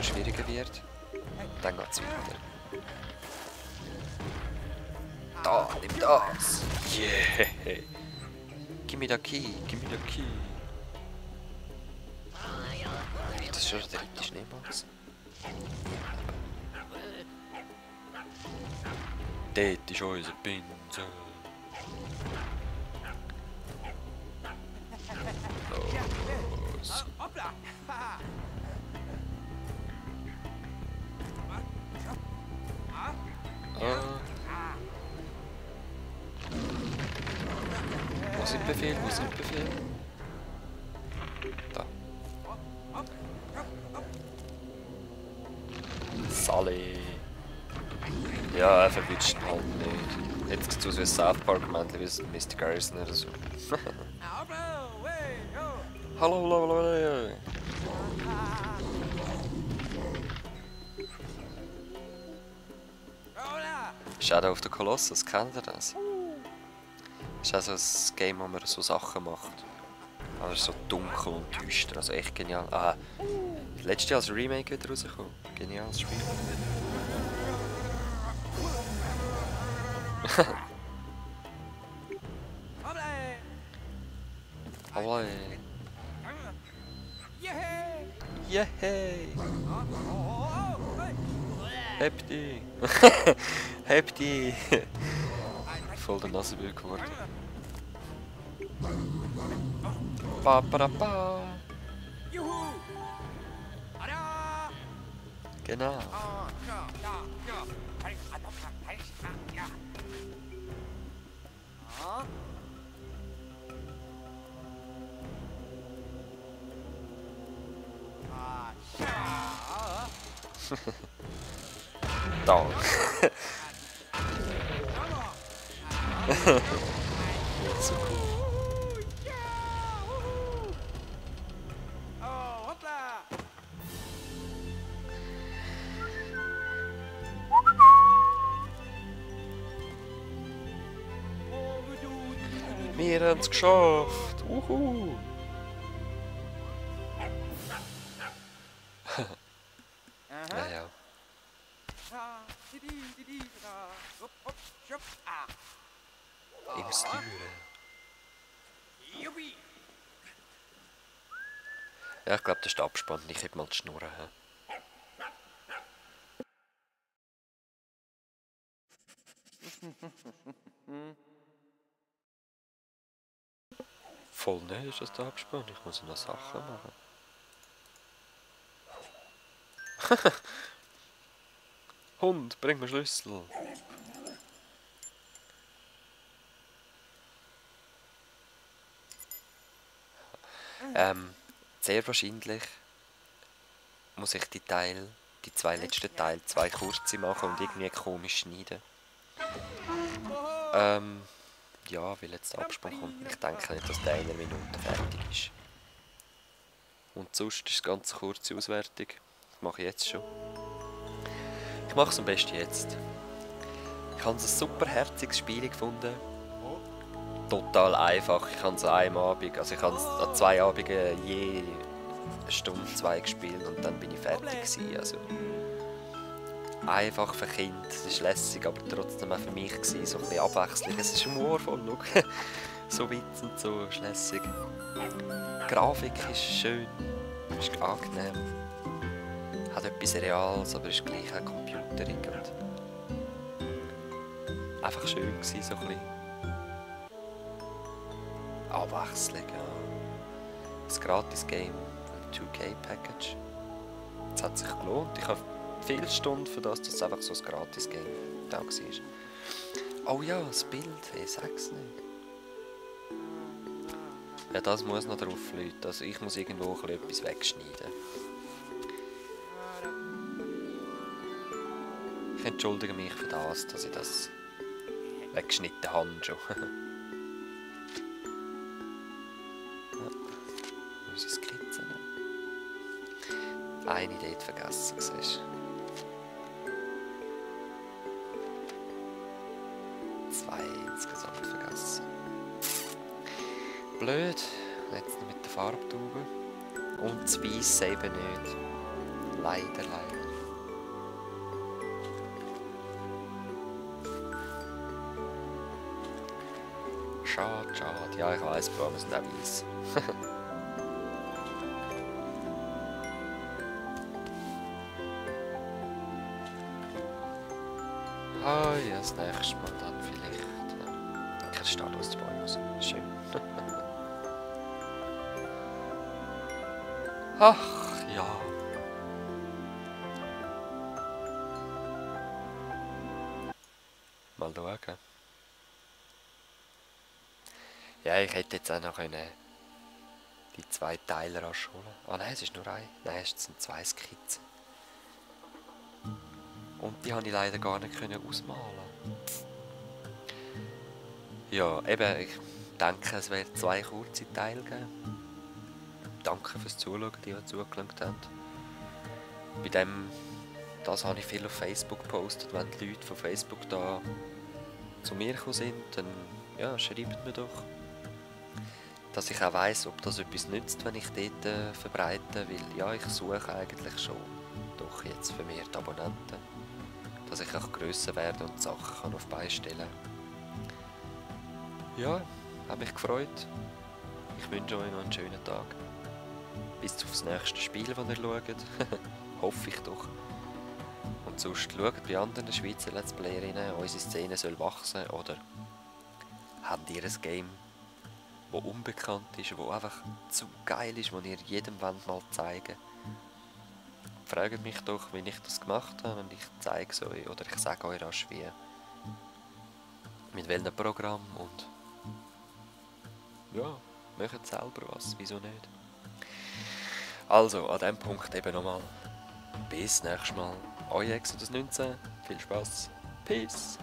immer schwieriger wird. Dann geht es weiter. Da, nimm das! Yeah! Gib mir den Key, gib mir den Key! Das ist schon der dritte Schneemanns. Dort ist unser Pinsel. Los! Wo sind Befehl? Wo sind Befehl? Da. Sally. Ja, er verwünscht ihn halt nicht. Jetzt sieht es aus wie ein South Park-Männchen, wie ein Mr. Garrison oder so. Hallo, hallo, hallo. Shadow of the Colossus, kennt ihr das? Das ist auch so ein Game, wo man so Sachen macht. Also so dunkel und düster, also echt genial. Ah, letztes Jahr als Remake wieder rausgekommen. Geniales Spiel. Hallo. Yehey! Heb die! Heb die! Voll der Nasenbühl geworden. Ba ba ba. Genau. Da. Nicht so cool. Wir haben es geschafft! Uhu! Ja, ja. Im Steuern. Ja, ich glaube, das ist der Abspann. Ich hätte mal die Schnurren. Voll nicht, ist das der Abspann. Ich muss noch Sachen machen. Hund, bring mir Schlüssel. Sehr wahrscheinlich muss ich die zwei letzten Teile, zwei kurze machen und irgendwie komisch schneiden. Ja, weil jetzt der Abspann kommt. Ich denke nicht, dass der in einer Minute fertig ist. Und sonst ist es ganz kurze Auswertung. Das mache ich jetzt schon. Ich mache es am besten jetzt. Ich habe ein super herziges Spiel gefunden. Total einfach. Ich habe es an einem Abend, also ich habe es an 2 Abenden je eine Stunde, 2 gespielt und dann bin ich fertig gewesen. Also einfach für Kinder, es ist lässig, aber trotzdem auch für mich gewesen, so ein bisschen Abwechslung. Es ist humorvoll, schau. So Witz und so, ist lässig. Die Grafik ist schön, ist angenehm. Hat etwas Reales, aber ist gleich auch computerig und einfach schön gewesen, so ein bisschen. Abwechslung, ja. Das Gratis-Game, 2K-Package. Es hat sich gelohnt. Ich habe viele Stunden für das, dass es einfach so ein Gratis-Game da war. Oh ja, das Bild, ich sag's nicht. Ja, das muss noch drauf, Leute. Also ich muss irgendwo etwas wegschneiden. Ich entschuldige mich für das, dass ich das weggeschnitten habe schon. Unsere Skizzen. Eine dort vergessen, siehst du. 2 insgesamt vergessen. Blöd. Jetzt noch mit der Farbtube. Und das Weiss eben nicht. Leider, leider. Schade, schade. Ja, ich weiss, Blumen sind auch weiss. Ah ja, das nächste Mal dann vielleicht. Kein Statusbäume, also schön. Ach ja. Mal schauen. Ja, ich hätte jetzt auch noch die 2 Teile rasch holen. Ah nein, es ist nur ein. Nein, es sind 2 Skizzen. Und die konnte ich leider gar nicht ausmalen. Ja, eben, ich denke, es wird 2 kurze Teile geben. Danke fürs Zuschauen, die zugeschaut haben. Das habe ich viel auf Facebook gepostet. Wenn die Leute von Facebook da zu mir gekommen sind, dann ja, schreibt mir doch. Dass ich auch weiss, ob das etwas nützt, wenn ich dort verbreite. Weil ja, ich suche eigentlich schon doch jetzt vermehrt Abonnenten. Dass ich auch grösser werde und Sachen kann auf Beine stellen kann. Ja, hat mich gefreut. Ich wünsche euch noch einen schönen Tag. Bis aufs nächste Spiel, das ihr schaut. Hoffe ich doch. Und sonst schaut bei anderen Schweizer Let's Playerinnen, unsere Szene soll wachsen. Oder habt ihr ein Game, das unbekannt ist, das einfach zu geil ist, das ihr jedem mal zeigen wollt? Fragt mich doch, wie ich das gemacht habe, und ich zeige es euch. Oder ich sage euch rasch wie. Mit welchem Programm und ja, macht selber was, wieso nicht? Also, an diesem Punkt eben nochmal. Bis nächstes Mal. Euer Exodus 19. Viel Spaß. Peace.